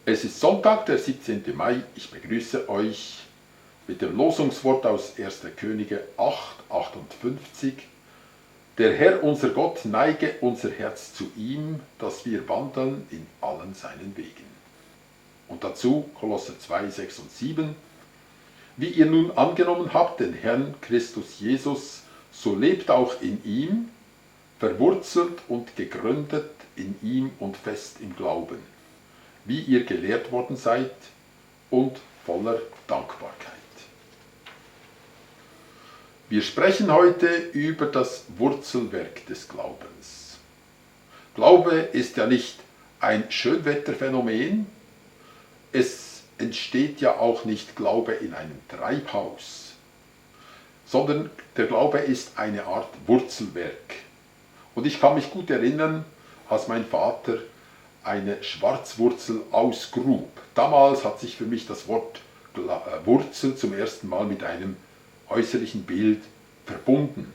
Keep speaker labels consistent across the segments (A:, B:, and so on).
A: Es ist Sonntag, der 17. Mai. Ich begrüße euch mit dem Losungswort aus 1. Könige 8,58. Der Herr, unser Gott, neige unser Herz zu ihm, dass wir wandeln in allen seinen Wegen. Und dazu Kolosser 2, 6 und 7. Wie ihr nun angenommen habt, den Herrn Christus Jesus, so lebt auch in ihm, verwurzelt und gegründet in ihm und fest im Glauben, wie ihr gelehrt worden seid und voller Dankbarkeit. Wir sprechen heute über das Wurzelwerk des Glaubens. Glaube ist ja nicht ein Schönwetterphänomen, es entsteht ja auch nicht Glaube in einem Treibhaus, sondern der Glaube ist eine Art Wurzelwerk. Und ich kann mich gut erinnern, als mein Vater eine Schwarzwurzel ausgrub. Damals hat sich für mich das Wort Wurzel zum ersten Mal mit einem äußerlichen Bild verbunden.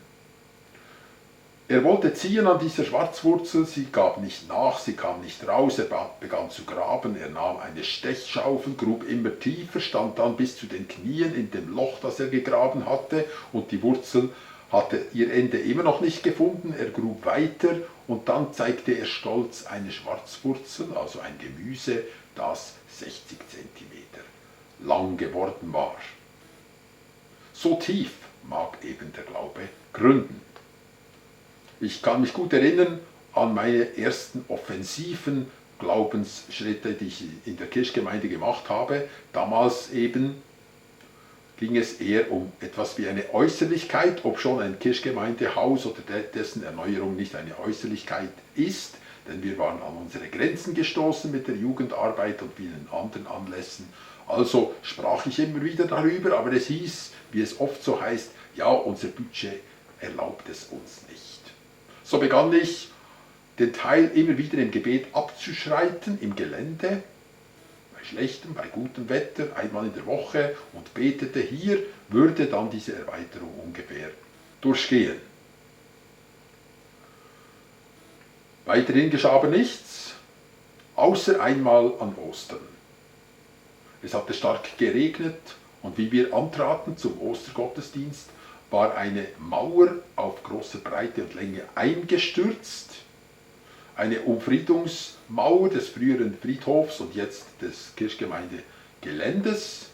A: Er wollte ziehen an dieser Schwarzwurzel, sie gab nicht nach, sie kam nicht raus, er begann zu graben, er nahm eine Stechschaufel, grub immer tiefer, stand dann bis zu den Knien in dem Loch, das er gegraben hatte, und die Wurzel hatte ihr Ende immer noch nicht gefunden, er grub weiter und dann zeigte er stolz eine Schwarzwurzel, also ein Gemüse, das 60 cm lang geworden war. So tief mag eben der Glaube gründen. Ich kann mich gut erinnern an meine ersten offensiven Glaubensschritte, die ich in der Kirchgemeinde gemacht habe. Damals eben ging es eher um etwas wie eine Äußerlichkeit, ob schon ein Kirchgemeindehaus oder dessen Erneuerung nicht eine Äußerlichkeit ist, denn wir waren an unsere Grenzen gestoßen mit der Jugendarbeit und vielen anderen Anlässen. Also sprach ich immer wieder darüber, aber es hieß, wie es oft so heißt, ja, unser Budget erlaubt es uns nicht. So begann ich, den Teil immer wieder im Gebet abzuschreiten, im Gelände, bei schlechtem, bei gutem Wetter, einmal in der Woche, und betete, hier würde dann diese Erweiterung ungefähr durchgehen. Weiterhin geschah aber nichts, außer einmal an Ostern. Es hatte stark geregnet und wie wir antraten zum Ostergottesdienst, war eine Mauer auf großer Breite und Länge eingestürzt. Eine Umfriedungsmauer des früheren Friedhofs und jetzt des Kirchgemeindegeländes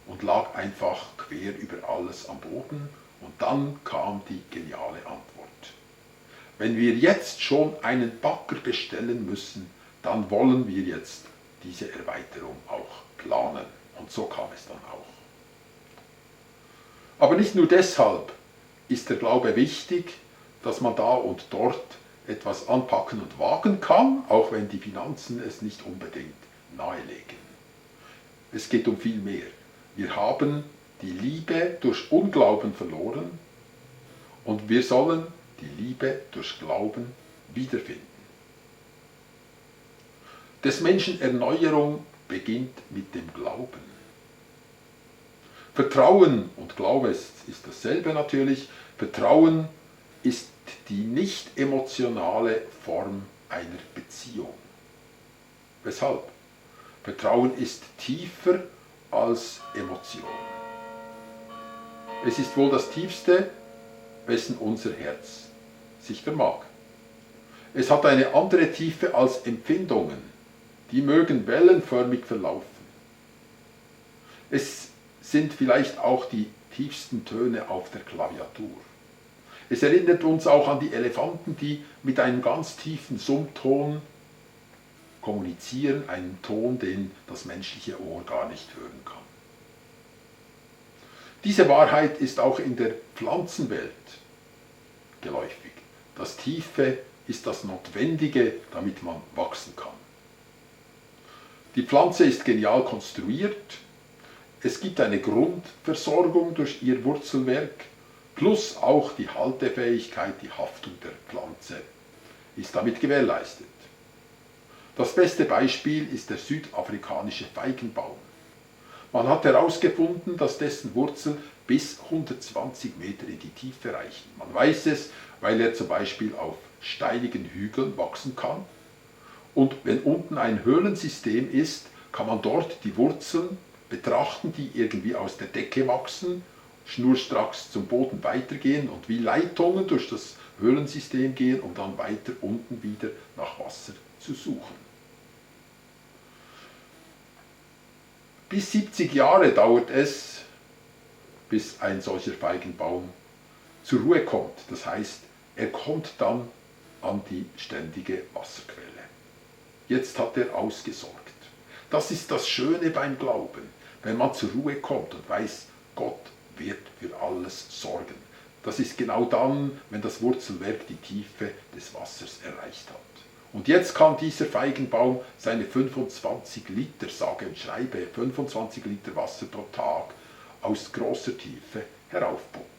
A: und lag einfach quer über alles am Boden. Und dann kam die geniale Antwort. Wenn wir jetzt schon einen Bagger bestellen müssen, dann wollen wir jetzt diese Erweiterung auch planen. Und so kam es dann auch. Aber nicht nur deshalb ist der Glaube wichtig, dass man da und dort etwas anpacken und wagen kann, auch wenn die Finanzen es nicht unbedingt nahelegen. Es geht um viel mehr. Wir haben die Liebe durch Unglauben verloren und wir sollen die Liebe durch Glauben wiederfinden. Des Menschen Erneuerung beginnt mit dem Glauben. Vertrauen und Glaube ist dasselbe natürlich. Vertrauen ist die nicht emotionale Form einer Beziehung. Weshalb? Vertrauen ist tiefer als Emotion. Es ist wohl das Tiefste, wessen unser Herz sich vermag. Es hat eine andere Tiefe als Empfindungen. Die mögen wellenförmig verlaufen. Es sind vielleicht auch die tiefsten Töne auf der Klaviatur. Es erinnert uns auch an die Elefanten, die mit einem ganz tiefen Summton kommunizieren, einen Ton, den das menschliche Ohr gar nicht hören kann. Diese Wahrheit ist auch in der Pflanzenwelt geläufig. Das Tiefe ist das Notwendige, damit man wachsen kann. Die Pflanze ist genial konstruiert. Es gibt eine Grundversorgung durch ihr Wurzelwerk, plus auch die Haltefähigkeit, die Haftung der Pflanze ist damit gewährleistet. Das beste Beispiel ist der südafrikanische Feigenbaum. Man hat herausgefunden, dass dessen Wurzeln bis 120 Meter in die Tiefe reichen. Man weiß es, weil er zum Beispiel auf steinigen Hügeln wachsen kann. Und wenn unten ein Höhlensystem ist, kann man dort die Wurzeln betrachten, die irgendwie aus der Decke wachsen, schnurstracks zum Boden weitergehen und wie Leitungen durch das Höhlensystem gehen, um dann weiter unten wieder nach Wasser zu suchen. Bis 70 Jahre dauert es, bis ein solcher Feigenbaum zur Ruhe kommt. Das heißt, er kommt dann an die ständige Wasserquelle. Jetzt hat er ausgesorgt. Das ist das Schöne beim Glauben, wenn man zur Ruhe kommt und weiß, Gott wird für alles sorgen. Das ist genau dann, wenn das Wurzelwerk die Tiefe des Wassers erreicht hat. Und jetzt kann dieser Feigenbaum seine 25 Liter, sage und schreibe, 25 Liter Wasser pro Tag aus großer Tiefe heraufpumpen.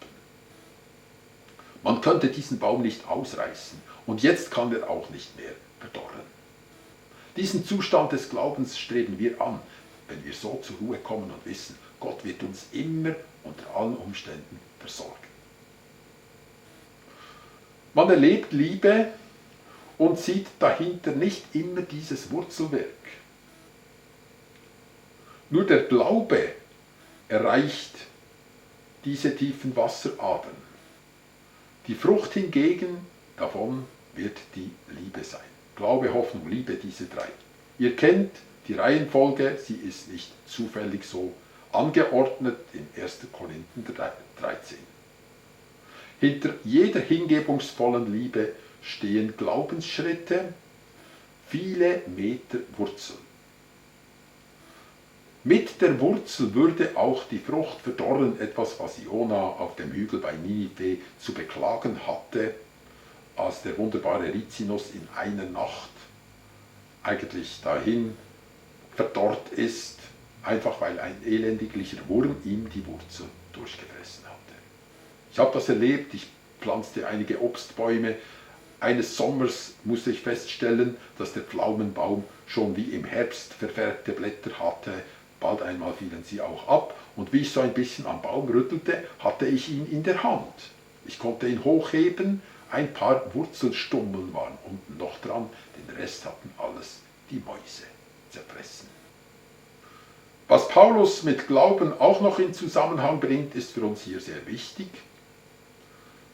A: Man könnte diesen Baum nicht ausreißen und jetzt kann er auch nicht mehr verdorren. Diesen Zustand des Glaubens streben wir an, wenn wir so zur Ruhe kommen und wissen, Gott wird uns immer unter allen Umständen versorgen. Man erlebt Liebe und sieht dahinter nicht immer dieses Wurzelwerk. Nur der Glaube erreicht diese tiefen Wasseradern. Die Frucht hingegen, davon wird die Liebe sein. Glaube, Hoffnung, Liebe, diese drei. Ihr kennt die Reihenfolge, sie ist nicht zufällig so angeordnet in 1. Korinther 13. Hinter jeder hingebungsvollen Liebe stehen Glaubensschritte, viele Meter Wurzeln. Mit der Wurzel würde auch die Frucht verdorren, etwas, was Jona auf dem Hügel bei Ninive zu beklagen hatte, als der wunderbare Rizinus in einer Nacht eigentlich dahin verdorrt ist, einfach weil ein elendiglicher Wurm ihm die Wurzel durchgefressen hatte. Ich habe das erlebt, ich pflanzte einige Obstbäume. Eines Sommers musste ich feststellen, dass der Pflaumenbaum schon wie im Herbst verfärbte Blätter hatte. Bald einmal fielen sie auch ab und wie ich so ein bisschen am Baum rüttelte, hatte ich ihn in der Hand. Ich konnte ihn hochheben, ein paar Wurzelstummeln waren unten noch dran, den Rest hatten alles die Mäuse zerfressen. Was Paulus mit Glauben auch noch in Zusammenhang bringt, ist für uns hier sehr wichtig.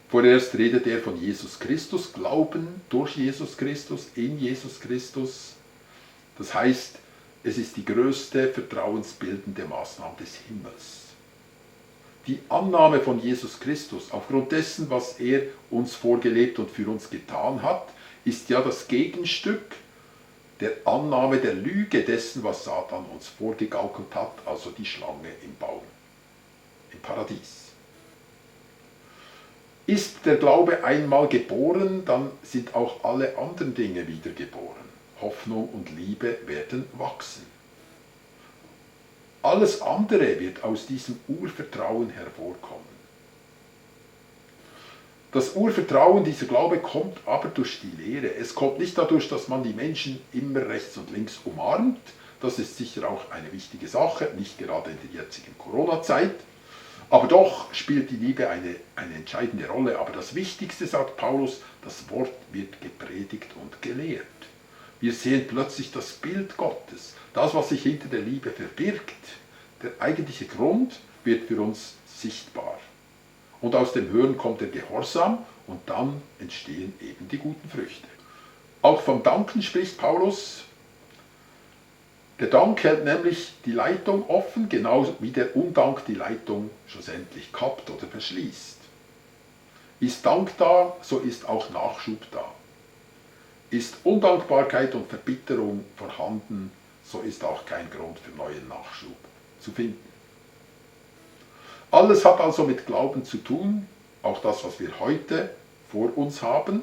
A: Vorerst redet er von Jesus Christus, Glauben durch Jesus Christus, in Jesus Christus. Das heißt, es ist die größte vertrauensbildende Maßnahme des Himmels. Die Annahme von Jesus Christus, aufgrund dessen, was er uns vorgelebt und für uns getan hat, ist ja das Gegenstück der Annahme der Lüge dessen, was Satan uns vorgegaukelt hat, also die Schlange im Baum, im Paradies. Ist der Glaube einmal geboren, dann sind auch alle anderen Dinge wiedergeboren. Hoffnung und Liebe werden wachsen. Alles andere wird aus diesem Urvertrauen hervorkommen. Das Urvertrauen, dieser Glaube kommt aber durch die Lehre. Es kommt nicht dadurch, dass man die Menschen immer rechts und links umarmt. Das ist sicher auch eine wichtige Sache, nicht gerade in der jetzigen Corona-Zeit. Aber doch spielt die Liebe eine entscheidende Rolle. Aber das Wichtigste, sagt Paulus, das Wort wird gepredigt und gelehrt. Wir sehen plötzlich das Bild Gottes, das, was sich hinter der Liebe verbirgt. Der eigentliche Grund wird für uns sichtbar. Und aus dem Hören kommt der Gehorsam und dann entstehen eben die guten Früchte. Auch vom Danken spricht Paulus. Der Dank hält nämlich die Leitung offen, genauso wie der Undank die Leitung schlussendlich kappt oder verschließt. Ist Dank da, so ist auch Nachschub da. Ist Undankbarkeit und Verbitterung vorhanden, so ist auch kein Grund für neuen Nachschub zu finden. Alles hat also mit Glauben zu tun, auch das, was wir heute vor uns haben.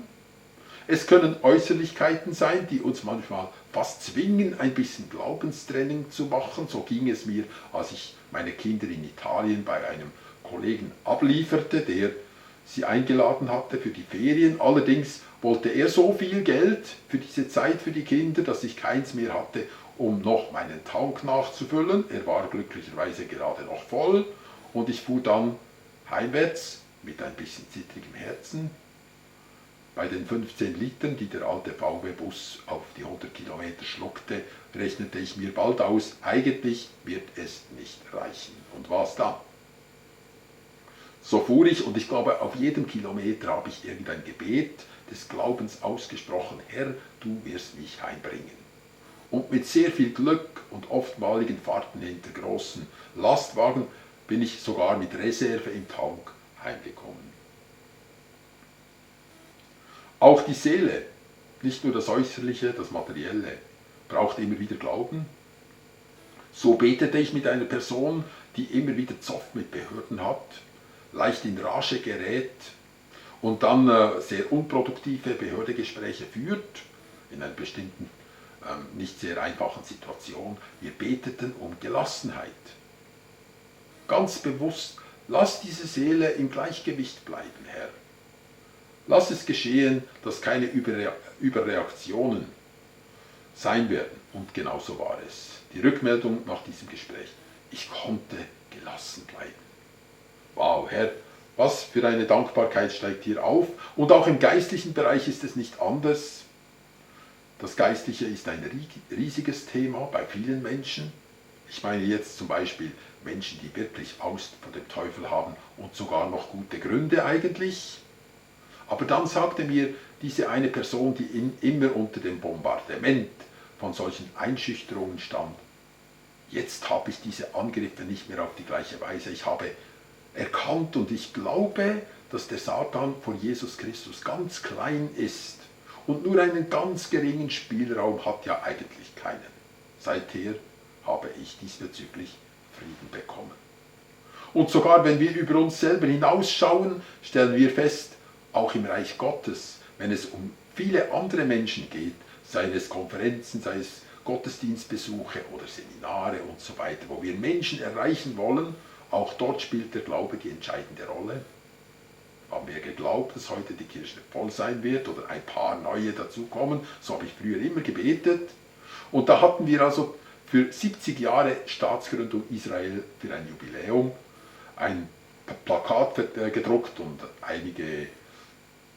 A: Es können Äußerlichkeiten sein, die uns manchmal fast zwingen, ein bisschen Glaubenstraining zu machen. So ging es mir, als ich meine Kinder in Italien bei einem Kollegen ablieferte, der sie eingeladen hatte für die Ferien. Allerdings wollte er so viel Geld für diese Zeit für die Kinder, dass ich keins mehr hatte, um noch meinen Tank nachzufüllen. Er war glücklicherweise gerade noch voll und ich fuhr dann heimwärts mit ein bisschen zittrigem Herzen Bei den 15 Litern, die der alte VW-Bus auf die 100 Kilometer schluckte, rechnete ich mir bald aus, eigentlich wird es nicht reichen. Und was dann? So fuhr ich und ich glaube, auf jedem Kilometer habe ich irgendein Gebet des Glaubens ausgesprochen: Herr, du wirst mich heimbringen. Und mit sehr viel Glück und oftmaligen Fahrten hinter großen Lastwagen bin ich sogar mit Reserve im Tank heimgekommen. Auch die Seele, nicht nur das Äußerliche, das Materielle, braucht immer wieder Glauben. So betete ich mit einer Person, die immer wieder Zoff mit Behörden hat, leicht in Rage gerät und dann sehr unproduktive Behördegespräche führt, in einer bestimmten, nicht sehr einfachen Situation. Wir beteten um Gelassenheit. Ganz bewusst, lass diese Seele im Gleichgewicht bleiben, Herr. Lass es geschehen, dass keine Überreaktionen sein werden. Und genau so war es. Die Rückmeldung nach diesem Gespräch: Ich konnte gelassen bleiben. Wow, Herr, was für eine Dankbarkeit steigt hier auf. Und auch im geistlichen Bereich ist es nicht anders. Das Geistliche ist ein riesiges Thema bei vielen Menschen. Ich meine jetzt zum Beispiel Menschen, die wirklich Angst vor dem Teufel haben und sogar noch gute Gründe eigentlich. Aber dann sagte mir diese eine Person, die immer unter dem Bombardement von solchen Einschüchterungen stand: Jetzt habe ich diese Angriffe nicht mehr auf die gleiche Weise. Ich habe erkannt und ich glaube, dass der Satan von Jesus Christus ganz klein ist und nur einen ganz geringen Spielraum hat, ja eigentlich keinen. Seither habe ich diesbezüglich Frieden bekommen. Und sogar wenn wir über uns selber hinausschauen, stellen wir fest, auch im Reich Gottes, wenn es um viele andere Menschen geht, sei es Konferenzen, sei es Gottesdienstbesuche oder Seminare und so weiter, wo wir Menschen erreichen wollen, auch dort spielt der Glaube die entscheidende Rolle. Haben wir geglaubt, dass heute die Kirche voll sein wird oder ein paar neue dazukommen? So habe ich früher immer gebetet. Und da hatten wir also für 70 Jahre Staatsgründung Israel für ein Jubiläum ein Plakat gedruckt und einige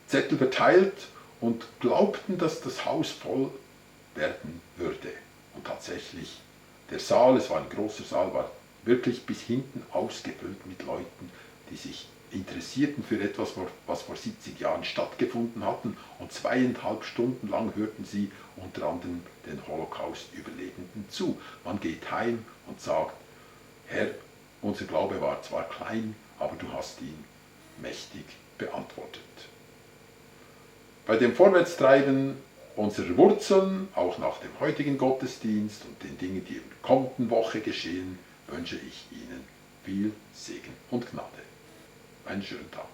A: Zettel verteilt und glaubten, dass das Haus voll werden würde. Und tatsächlich, der Saal, es war ein großer Saal, war wirklich bis hinten ausgefüllt mit Leuten, die sich interessierten für etwas, was vor 70 Jahren stattgefunden hatten, und 2,5 Stunden lang hörten sie unter anderem den Holocaust-Überlebenden zu. Man geht heim und sagt: Herr, unser Glaube war zwar klein, aber du hast ihn mächtig beantwortet. Bei dem Vorwärtstreiben unserer Wurzeln, auch nach dem heutigen Gottesdienst und den Dingen, die in der kommenden Woche geschehen, wünsche ich Ihnen viel Segen und Gnade. Einen schönen Tag.